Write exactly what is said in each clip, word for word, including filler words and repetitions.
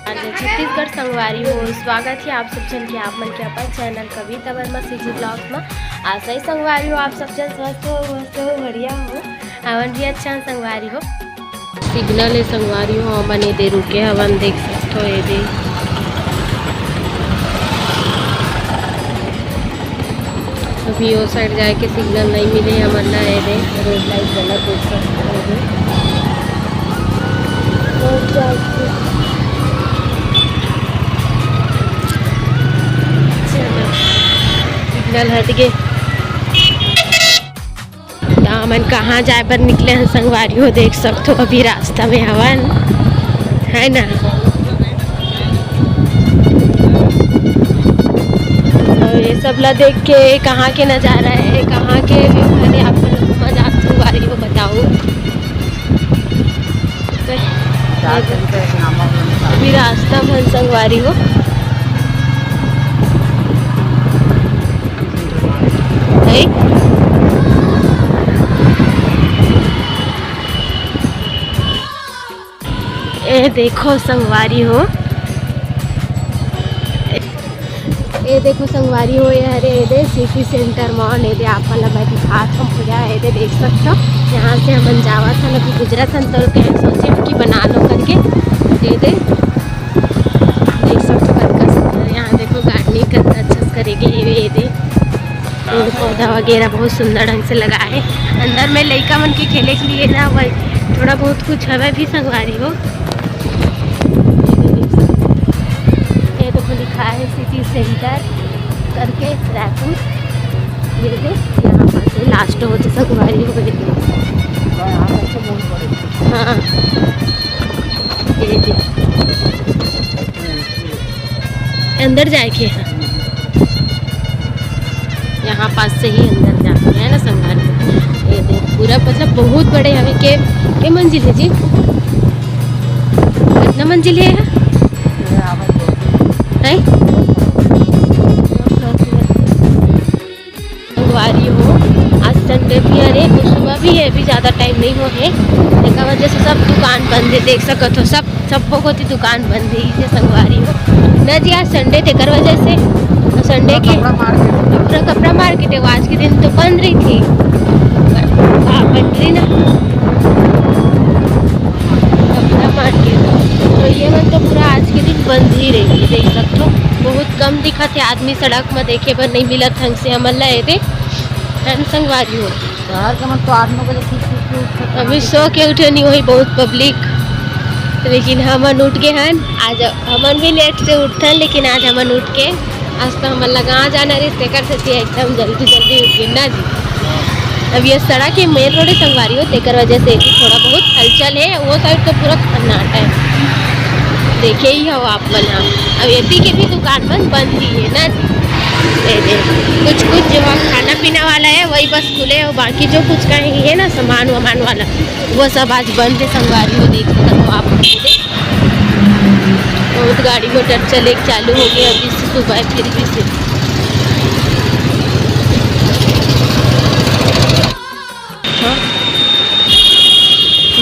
जय छत्तीसगढ़ संगवारी हो, स्वागत हे आप सब झन के आप मन के अपन चैनल कविता वर्मा सीजी ब्लॉग्स म। आशा हे संगवारी हो, आप सब झन स्वस्थ हो, मस्त हो, बढ़िया हो। हमन भी अच्छा हन संगवारी हो। सिग्नल हे संगवारी हो, हमन एदे रुके हवन, देख सकथो एदे। अभी ओ साइड जाए के सिग्नल नहीं मिले हमन ला, एदे रोड लाइट गलत देख सकथो एदे। चलो, सिग्नल हट गे। त हमन कहाँ जाए बर निकले हन संगवारी हो, देख सकथो अभी रास्ता में हवन, है ना। और ये सब ला देख के कहाँ के नजारा है, कहाँ के व्यू है, आप मन ला घुमा जात संगवारी हो, बताओ। अभी रास्ता मन संगवारी हो। नहीं? ए देखो संगवारी हो, ए देखो संगवारी हो, ये हरे एदे सिटी सेंटर मॉल, एदे आप मन ला मैं दिखात हूँ पूरा, एदे देख सकथो। यहाँ से हमन जावत हन, अभी गुजरत हन, तो कहीं सोचे कि बना लो करके, एदे देख सकथो कतका सुंदर। यहाँ देखो गार्डनिंग कतका अच्छा से करे गे हे, एदे पेड़ पौधा वगैरह बहुत सुंदर ढंग से लगा है। अंदर में लइका मन के खेले के लिए ना, वही थोड़ा बहुत कुछ हवे भी संगवारी हो। ये देखो लिखा है सिटी सेंटर करके रायपुर। ये दे, यहाँ पर से लास्ट हो तो संगवारी हो गई। हाँ, ये दे। अंदर जाए के है, यहाँ पास से ही अंदर जाना है ना संगवारी। ये दे पूरा मतलब बहुत बड़े हवे। के, के मंजिल है जी? कितना मंजिल है? है? संगवारी हो, आज संडे भी हरे, तो सुबह भी है, अभी ज़्यादा टाइम नहीं हो है, एकर वजह से सब दुकान बंद है। देख सकत हो सब, सबो कोती दुकान बंद है, इसे संगवारी हो ना जी। आज संडे तेकर वजह से, संडे के कपड़ा मार्केट। पूरा कपड़ा मार्केट है, वो आज के दिन तो बंद रही थी। हाँ, बंद रही ना। कपड़ा मार्केट, तो ये मन तो पूरा आज के दिन बंद ही रही, देख सकथो। बहुत कम दिखत हे आदमी सड़क में, देखे बर नहीं मिलत ढंग से हमन ला एदे। है ना संगवारी हो? शहर के मन तो आठ नौ बजे ठीक ठीक से उठथे। अभी सो के उठे नहीं वही बहुत पब्लिक, लेकिन हमन उठ गए हन। आज हमन भी लेट से उठथन, लेकिन आज हमन उठ के, आज तो हमन लगा जाना रहिस, तेकर सेती एकदम जल्दी जल्दी उठ गए ना जी। अब ये सड़क है, मेन रोड है संगवारी हो, तेकर वजह से भी थोड़ा बहुत हलचल है। वो साइड तो पूरा सन्नाटा है, देखे ही हो आप मन ह। अब एती के भी दुकान मन बंद ही है ना जी। ये दे, कुछ कुछ जो खाना पीना वाला है वही बस खुले हो, बाकी जो कुछ कहीं है ना सामान वामान वाला, वो सब आज बंद है संगवारी हो। देख सकते हो आप, बहुत गाड़ी मोटर चले चालू हो गया अभी से सुबह, फिर भी से। हाँ।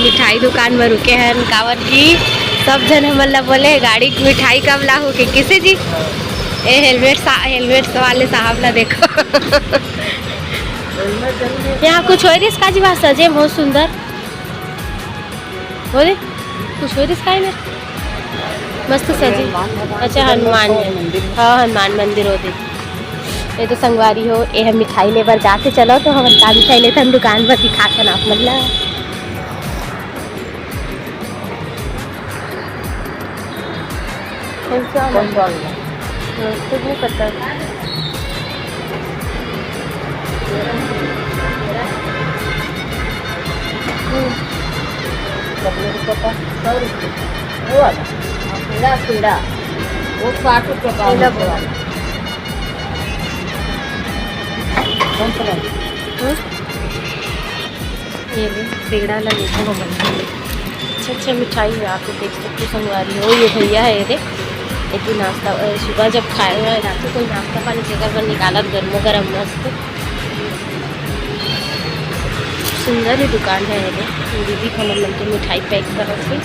मिठाई दुकान में रुके हैं, काबर कि सब झन हमन ला बोले गाड़ी के मिठाई कब लाहू के, किसे जी? ए हेलमेट सा-, हेलमेट वाले साहब ला देखो। यहाँ कुछ हो रही इसका जी, वहाँ सजे बहुत सुंदर। बोले कुछ हो रही इसका में मस्त सजे। अच्छा, हनुमान जी। हाँ, हनुमान मंदिर हो दे। ये तो संगवारी हो, ये हम मिठाई ले बर जाते, चलो तो हम का मिठाई लेते, हम दुकान पर दिखाते ना आप मतलब। कौन सा वाला? कौन सा वाला? हाँ, कुछ नहीं पता। हम्म। चॉकलेट का पास सौ रुपये। वो वाला? हाँ, पेड़ा, पेड़ा। वो साठ रुपये का पेड़ा होता है। कौन सा वाला? हम्म? ये ले, पेड़ा ला लेबो हमन। अच्छा अच्छा मिठाई है, आप लोग देख सकते हो संगवारी हो। ये भैया है, ये दे, ये भी नाश्ता, अ, सुबह जब खाए हुए रात को कोई नाश्ता पानी जेकर बर निकालत गर्मा गर्म मस्त। सुंदर ही दुकान है, ये दे, दीदी हमन मन के मिठाई पैक करत हे।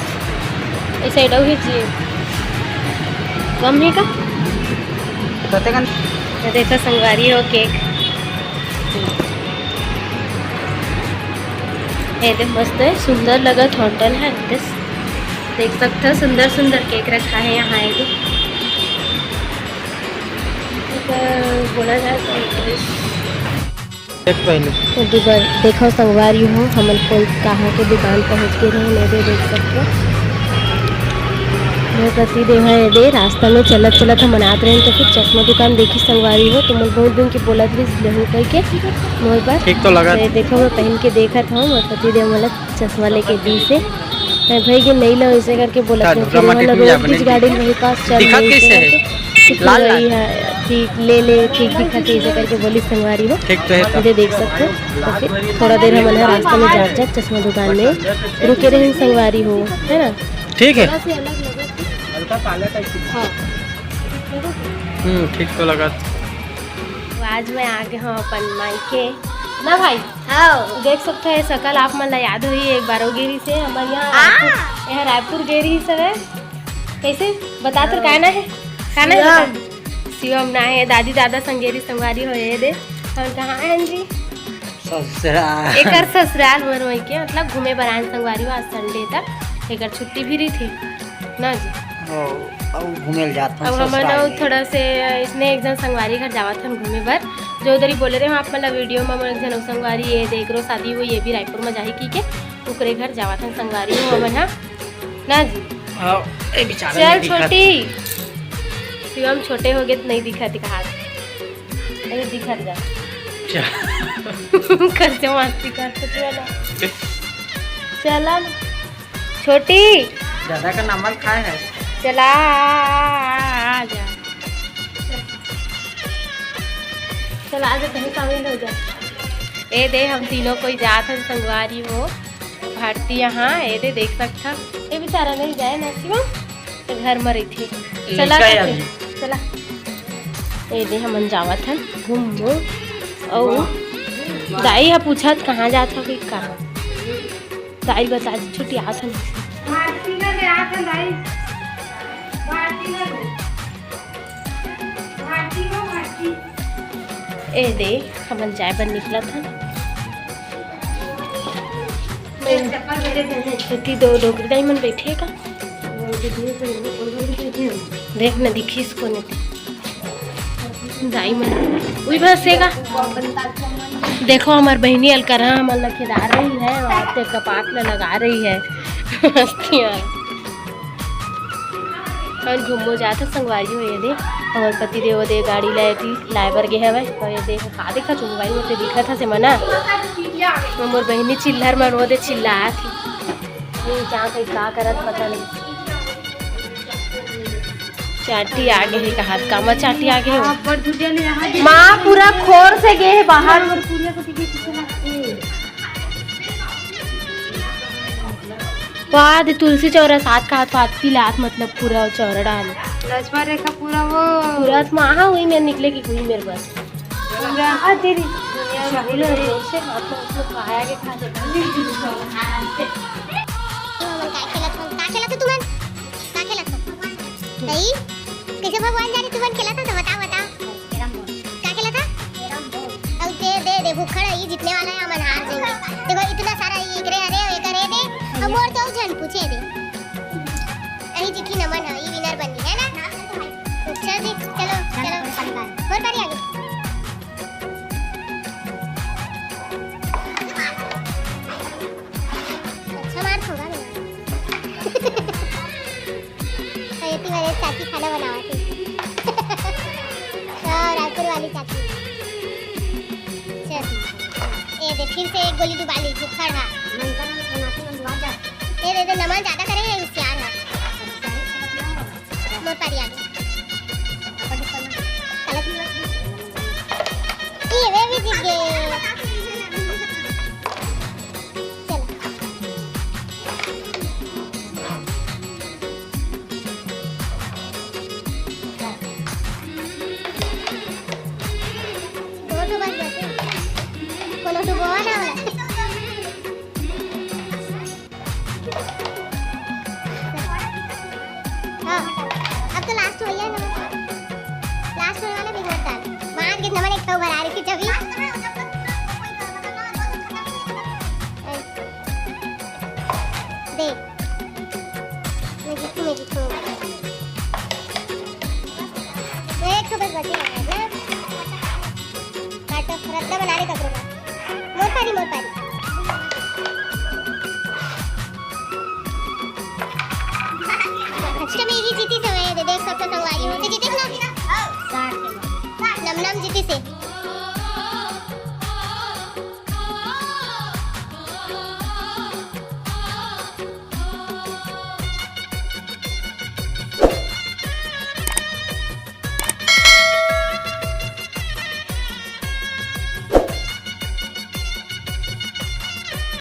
ये साइड अउ ही चाहिए। कम हे का? कते कन? ये देखो संगवारी हो केक। ये दे मस्त हे, सुंदर लगत होटल हे। देख सकत हो सुंदर सुंदर केक रखा हे यहाँ। ये दे बोला जाए तो देख पहले। तो दुकान देखो संगवारी हो, हमन कोई कहाँ के दुकान पहुँच के रहे, ये दे देख सकत हो। मोर पति देव हे, ये दे रास्ता में चलत चलत हमन आत रहे, तो फिर चश्मा दुकान देखी संगवारी हो, तो मोर बहुत दिन के बोलत रहिस लेहूँ कह के मोर बर। ठीक तो लगा। तो ये देखो मैं पहन के देखत हूँ, मोर पति देव मोला चश्मा लेके दीस हे। मैं भाई के नहीं लो ऐसे करके बोलत हूँ, फिर वाला रोक दीस गाड़ी में वही पास चल दिखत रही कैसे है? लाल लाल। ठीक ले ले, ठीक दिखत हे, ऐसे करके बोली संगवारी हो। ठीक तो हे। मुझे देख सकत हो। तो फिर थोड़ा देर हमन ह रास्ता में जात जात चश्मा दुकान में रुके रहे संगवारी हो, है ना? ठीक हे। थोड़ा से अलग लगे। हल्का काला टाइप की। हाँ। हम्म, ठीक तो लगा। तो आज मैं आ गे हूँ अपन मायके ना भाई। हाँ। देख सकत हो ये सकल आप मन ला याद होही, एक बार वो गे रहिस हे हमर यहाँ हाँ। रायपुर, यहाँ रायपुर गे रहिस हवे। कैसे बता तो हाँ। का ना हे? का ना हे शिवम। बता? शिवम ना हे, दादी दादा संगेरी संगवारी हो ये दे। और कहाँ हे जी? ससुराल। एकर ससुराल मोर मायके, मतलब घूमे बर आन संगवारी हो, आज संडे तक एकर छुट्टी भी रहिथे ना जी। हो, अउ घूमे ल जात हन अब हमन ससुराल अउ में। थोड़ा से इसने एक झन संगवारी घर जावत हन घूमे बर। जो उधर ही बोले रहे आप मन ला वीडियो में, मोर एक झन अउ संगवारी ये दे एकरो शादी हुई, ये भी रायपुर में जाही की के ओकरे घर जावत हन संगवारी हो हमन हा ना जी। हाँ, ए बेचारा चल नहीं दिखत। छोटी, शिवम छोटे हो गए तो नहीं दिखत कहा। अरे दिखत जा। चल। कैसे मस्ती करते तू वाला। चला ना। छोटी। दादा का नंबर खाए है। चला, आ जा। चला, आ जा, कहीं शामिल हो जा। ए दे, हम तीनों कोई जात हन संगवारी हो। भारती यहाँ, ए दे, देख सकत हन। ए बेचारा नहीं जाए ना, शिवम। तो घर में रहिथे। चला लइका करके, आही। चला। ए दे, हमन जावत हन घूमो। अउ दाई ह पूछत, "कहाँ जात हो?" कि का? दाई बता दी, "छुट्टी आत हन।" भारती घर में आत हन दाई। भारती घर में। भारती हो, भारती। ए दे, हमन जाए बर निकलत हन। एती दो डोकरी दाई मन बैठे का? देख न दिखिस कोने ते। दाई मन उई बस हे का? देखो हमर बहिनी अलकरहा हमन ला खेदा रही है और ते कपाट ला लगा रही है। हस्तियाँ। हमन घूमो जात हन संगवारी हो, ये दे, हमर पति देव दे गाड़ी ला एती लाए बर गे हवय। और ये दे, का देखत हस मोबाइल में, ते दिखत हस एमा ना? मोर बहिनी चिल्लर मन वो दे चिल्लात हे। ये क्या कही, का करत पता नहीं। चाटी आ गे हे, कहात का मा चाटी आ गे हे। माँ पूरा खोर से गे हे बाहर। वाह, दे तुलसी चौरा साथ का हाथ पाती लात, मतलब पूरा चौरा डाल। लक्ष्मण रेखा पूरा वो। पूरा तो महा हुई मेर निकले कि हुई मेर बस। पूरा। आ तेरी। दुनिया में पूरा जोर से हाथ में उसको खाया के खा देता। तुमन का खेलत हो? का खेलत हो तुमन? का खेलत हो? नहीं? कैसे भगवान जाने तुमन खेलत हो तो बताओ, बताओ। Carrom board. का खेलत हा? Carrom board. अब दे, दे, दे, भुक्खड़ है, ये जीतने वाला है, हमन हार जाएंगे। देखो, इतना सारा ये एकरे हरे, एकरे दे, अब मोर तो झन पूछे दे। यही जीती नमन है, ये विनर बन गई, है ना? अच्छा जी, चलो, चलो। मोर बारी आ गई। अच्छा मार होगा मेरा। तो ये मेरे चाची खाना बनावत हे। हाँ, रायपुर वाली चाची। चल। ए दे, फिर से एक गोली डुबा ली, भुक्खड़ हा। ए दे, दे, नमन ज्यादा करे है, होशियार हा। मोर पारी आ गई। गलत नहीं बात। ये वे भी जीत गए। चलो। दो तो बच जाते हैं। कोनो तो बोआ ना होला। हाँ, अब तो लास्ट होइया ना, लास्ट होने वाला भी होता है। वहाँ के नंबर एक तो भरा रही थी जब भी। देख, मैं जीतू, मैं जीतू। मैं एक तो बस बचे हैं ना। काटो, रद्दा बना ले कपड़ों का। मोर पारी, मोर पारी। अच्छा, मैं ये जीती से मैं दे देख सकता संगवारी हो। तो जीते ना? नम नम जीती से।